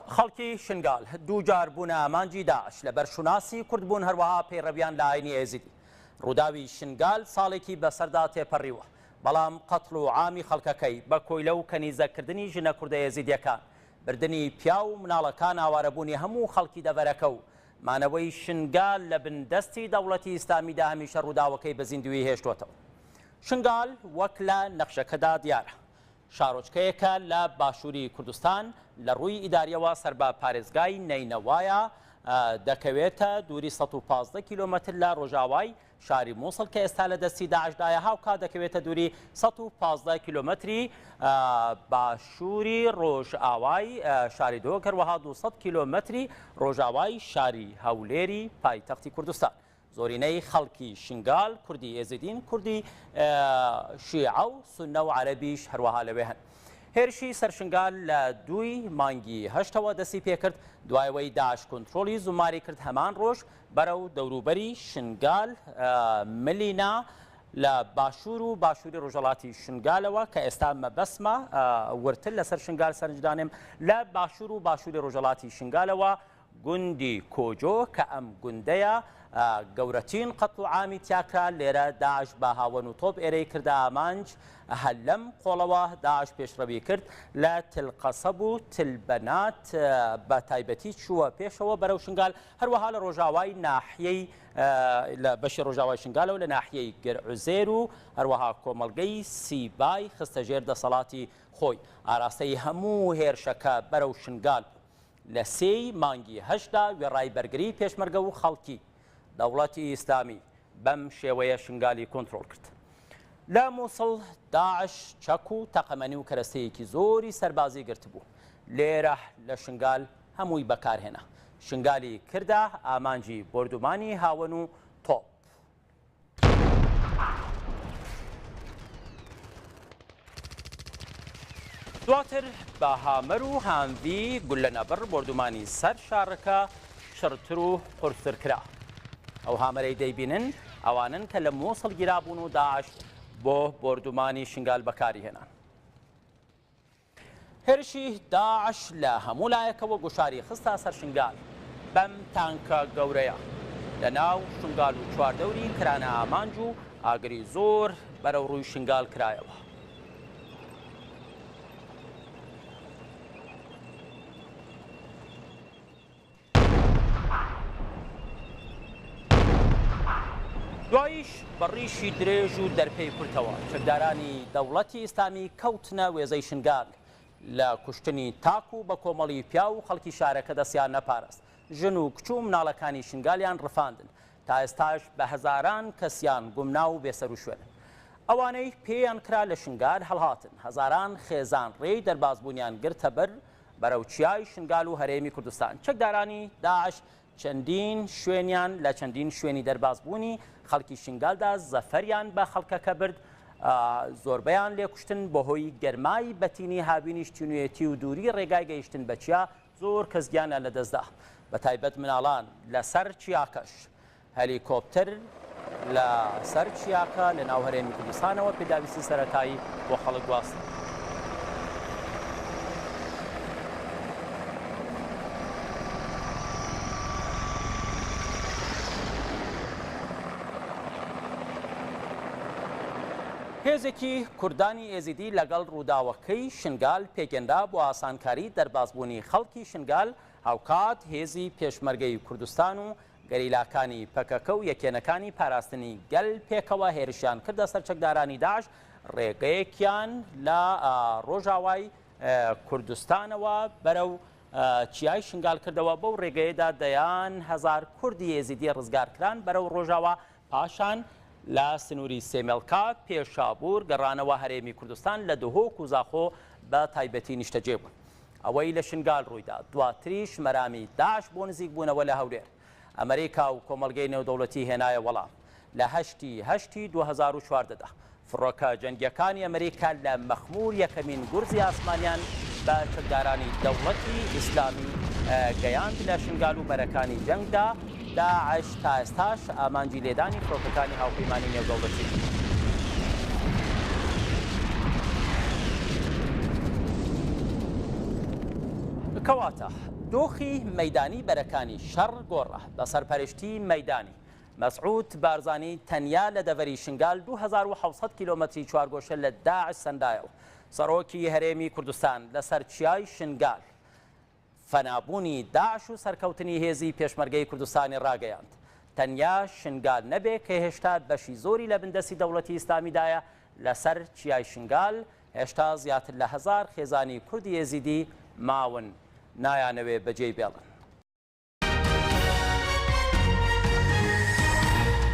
خەڵکی شنگال دووجار بوونە ئامانجی داعش لەبەر شوناسی کوردبوون هەروەها پەیڕەویان لە ئاینی ئێزیدی. ڕووداوی شنگال ساڵێکی بەسەردا تێپەڕیوە، بەڵام قەتڵ و عامی خەڵکەکەی بە کۆیلە و کەنیزەکردنی ژنە کوردە ئێزیدیەکان، بردنی پیاو و مناڵەکان ئاوارەبوونی هەموو خەڵکی دەڤەرەکە و مانەوەی شنگال لە بن دەستی دەوڵەتی ئیسلامیدا هەمیشە ڕووداوەکەی بە زیندوویی هێشتۆتەوە. شنگال وەک لە نەخشەکەدا دیارە شارۆچکەیەکە لە باشووری کوردستان، لە ڕووی ئیدارییەوە سەر بە پارێزگای نەینەوایە، دەکەوێتە دووری 115 کیلۆمەتر لە ڕۆژاوای شاری موسڵ کە ئێستا لە دەستی داعشدایە، هاوکات دەکەوێتە دووری 115 کیلۆمەتری باشووری ڕۆژاوای شاری دهۆک، هەروەها 200 کیلۆمەتری ڕۆژاوای شاری هەولێری پایتەختی کوردستان. زۆرینەی خەڵکی شنگال کوردی ئێزیدین، کوردی شیعە و سوننە و عەرەبیش هەروەها لەوێ هەن. هێرشی سەر شنگال لە دووی مانگی هەشتەوە دەستی پێکرد، دوای ئەوەی داعش کۆنترۆڵی زوماری کرد هەمان ڕۆژ بەرەو دەوروبەری شنگال ملی نا لە باشوور و باشووری ڕۆژهەڵاتی شنگالەوە کە ئێستا مەبەستمە وردتر لەسەر شنگال سەرنج دانێم لە باشوور و باشووری ڕۆژهەڵاتی شنگالەوە گوندی کۆجۆ کە ئەم گوندەیە گەورەترین قەتڵ و عامی تیاکرا، لێرە داعش بە هاوەن و تۆپ ئێرەی کردە ئامانج، هەر لەم قۆڵەوە داعش پێشڕەوی کرد لە تل قەسەب و تل بەنات بە تایبەتی چووە پێشەوە بەرەو شنگال، هەروەها لە ڕۆژاوای ناحیەی لە بەشی ڕۆژاوای شنگالەوە لە ناحیەی گرعوزێر و هەروەها کۆمەڵگەی سیبای خستە ژێر دەسەڵاتی خۆی، ئاراستەی هەموو هێرشەکە بەرەو شنگال بوو. لە سێی مانگی هەشتدا وێڕای بەرگریی پێشمەرگە و خەڵکی، دەوڵەتی ئیسلامی بەم شێوەیە شنگالی کۆنترۆڵ کرد. لە موسڵ داعش چەک و تەقەمەنی و کەرەستەیەکی زۆری سەربازی گرتبوو، لێرە لە شنگال هەمووی بەکارهێنا. شنگالی کردە ئامانجی بۆردومانی هاوەن و تۆپ. دواتر بە هامەر و هامڤی گوللەنەبڕ بۆردومانی سەر شارەکە چڕتر و قورستر کرا. ئەو هامەرەی دەیبینن ئەوانەن کە لە موسڵ گیرابوون و داعش بۆ بۆردومانی شنگال بەکاری هێنان. هێرشی داعش لە هەموو لایەکەوە گوشاری خستە سەر شنگال، بەم تانکە گەورەیە لە ناو شنگال و چواردەوری کرانە ئامانج و ئاگری زۆر بەرەو ڕووی شنگال کرایەوە. دواییش بە ڕیشی درێژ و دەرپێی کورتەوە چەکدارانی دەوڵەتی ئیسلامی کەوتنە وێزەی شنگال، لە کوشتنی تاک و بە کۆمەڵی پیاو و خەڵکی شارەکە دەستیان نەپاراست، ژن و کچ و مناڵەکانی شنگالیان ڕفاندن، تا ئێستاش بە هەزاران کەسیان گومناو و بێسەروشوێنن. ئەوانەی پێیان کرا لە شنگال هەڵهاتن، هەزاران خێزان ڕێی دەربازبوونیان گرتەبەر، بەرەو چیای شنگال و هەرێمی کوردستان. چەکدارانی داعش چەندین شوێنیان لە چەندین شوێنی دەربازبوونی خەڵکی شنگالدا زەفەریان بە خەڵکەکە برد، زۆربەیان لێکوشتن، بەهۆی گەرمای بەتینی هاوینیش تینوێتی و دووری ڕێگای گەیشتن بە چیا زۆر کەس گیانیان لەدەستدا، بەتایبەت مناڵان لەسەر چیاکەش. هەلیکۆپتەر لە سەر چیاکە لە ناو هەرێمی کوردستانەوە پێداویستی سەرەتایی بۆ خەڵک گواستەوە. هێزێکی کوردانی ئێزیدی لەگەڵ ڕووداوەکەی شنگال پێکهێنرا بۆ ئاسانکاری دەربازبوونی خەڵکی شنگال، هاوکات هێزی پێشمەرگەی کوردستان و گەریلاکانی پەکەکە و یەکێنەکانی پاراستنی گەل پێکەوە هێرشیان کردە سەر چەکدارانی داعش، ڕێگەیەکیان لە ڕۆژاوای کوردستانەوە بەرەو چیای شنگال کردەوە، بەو ڕێگەیەدا دەیان هەزار کوردی ئێزیدی ڕزگارکران بەرەو ڕۆژاوا، پاشان لە سنووری سێمێڵکا، پێشابوور، گەڕانەوە هەرێمی کوردستان لە دهۆک و زاخۆ بە تایبەتی نیشتەجێ بوون. ئەوەی لە شنگال ڕوویدا، دواتریش مەرامی داعش بۆ نزیکبوونەوە لە هەولێر، ئەمریکا و کۆمەڵگەی نێودەوڵەتی هێنایە وەڵام. لە هەشتی هەشتی 2014 دا، فڕۆکە جەنگییەکانی ئەمریکا لە مەخموور یەکەمین گورزی ئاسمانیان بە چەکدارانی دەوڵەتی ئیسلامی گەیاند لە شنگال و بەرەکانی جەنگدا، داعش تا ئێستاش ئامانجی لێدانی فڕۆکەکانی هاوپەیمانی نێودەوڵەتی بوو. کەواتە دۆخی مەیدانی بەرەکانی شەڕ گۆڕا. بە سەرپەرشتی مەیدانی مەسعود بارزانی تەنیا لە دەڤەری شنگال 2700 کیلۆمەتری چوارگۆشە لە داعش سەندایەوە. سەرۆکی هەرێمی کوردستان لەسەر چیای شنگال فەنابوونی داعش و سەرکەوتنی هێزی پێشمەرگەی کوردستانی ڕاگەیاند. تەنیا شنگال نەبێ کە هێشتا بەشی زۆری لە بندەستی دەوڵەتی ئیسلامیدایە، لەسەر چیای شنگال هێشتا زیاتر لە 1000 خێزانی کوردی ئێزیدی ماون نایانەوێ بەجێی بێڵن.